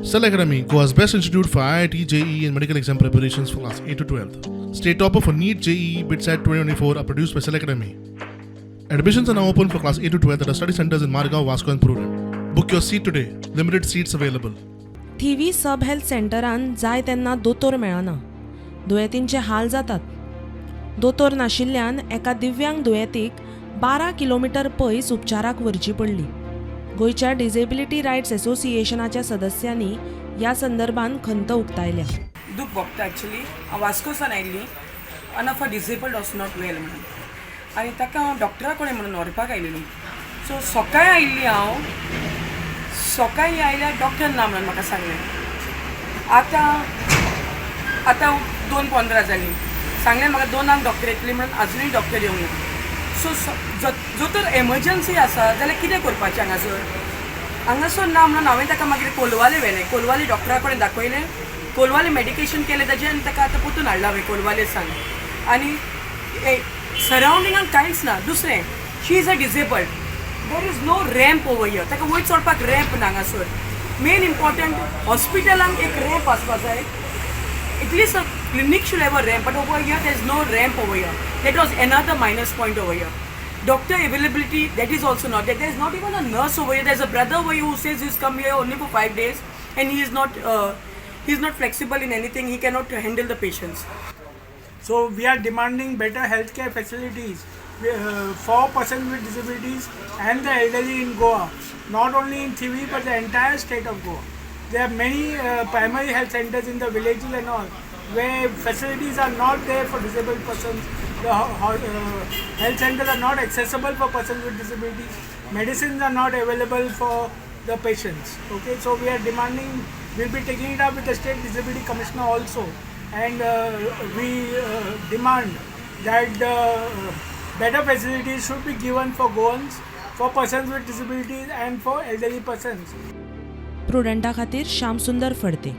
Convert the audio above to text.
Cell Academy, Goa's best institute for IIT, JEE, and medical exam preparations for class 8 to 12. State topper for NEET, JEE, BITSAT 2024 are produced by Cell Academy. Admissions are now open for class 8 to 12 at our study centers in Margao, Vasco, and Prudent. Book your seat today. Limited seats available. Thivim sub health सेंटरान जाय तेन्ना दोतोर मेळना. दुयेंतींचे हाल जातात. दोतोर नाशिल्ल्यान एका दिव्यांग दुयेंतीक 12 किलोमिटर पयस उपचाराक व्हरची पडली. गोंयच्या डिजेबिलिटी रायट्स एसोसिएशनाच्या सदस्यांनी ह्या संदर्भात खंत उक्तायल्या. दूख भोगता. एक्चुली हांव वास्कोसान आयिल्ली. One of a disabled was not well म्हणून आनी ताका हांव डॉक्टरा कडेन म्हणून व्हरपाक आयिल्ली. सो सकाळी आयिल्ली हांव. सकाळी आयल्यार डॉक्टर ना म्हणून म्हाका सांगलें. आतां आतां 2:15 जालीं. सांगलें म्हाका 2आंक डॉक्टर येतली म्हणून, आजुनूय डॉक्टर येवंक ना. सो जो तर एमर्जन्सी आसा जाल्यार कितें करपाचें हांगासर? हांगासर ना म्हणून हांवें ताका मागीर कोलवाले व्हेलें. कोलवाले डॉक्टरा कडेन दाखयलें. कोलवाले मेडिकेशन केलें ताजें आनी ताका आतां परतून हाडलां हांवें कोलवाले सान. आनी सरावंडिंगान कांयच ना. दुसरें, she is a disabled. There is no ramp over here. ताका वयर चडपाक रॅम्प ना हांगासर. मेन इम्पॉर्टंट, हॉस्पिटलांक एक रॅम्प आसपा जाय. At least a clinic should have a ramp, but over here there is no ramp over here. That was another minus point over here. Doctor availability, that is also not there. There is not even a nurse over here. There's a brother over here who says he's come here only for 5 days and he is not flexible in anything. He cannot handle the patients. So we are demanding better healthcare facilities for persons with disabilities and the elderly in Goa, not only in Thivim but the entire state of Goa. There are many primary health centers in the villages and all where facilities are not there for disabled persons. The health centers are not accessible for persons with disabilities. Medicines are not available for the patients. Okay, so we are demanding, we'll be taking it up with the state disability commissioner also, and we demand that better facilities should be given for Goans, for persons with disabilities, and for elderly persons. प्रुडंटा खातीर श्यामसुंदर फडते.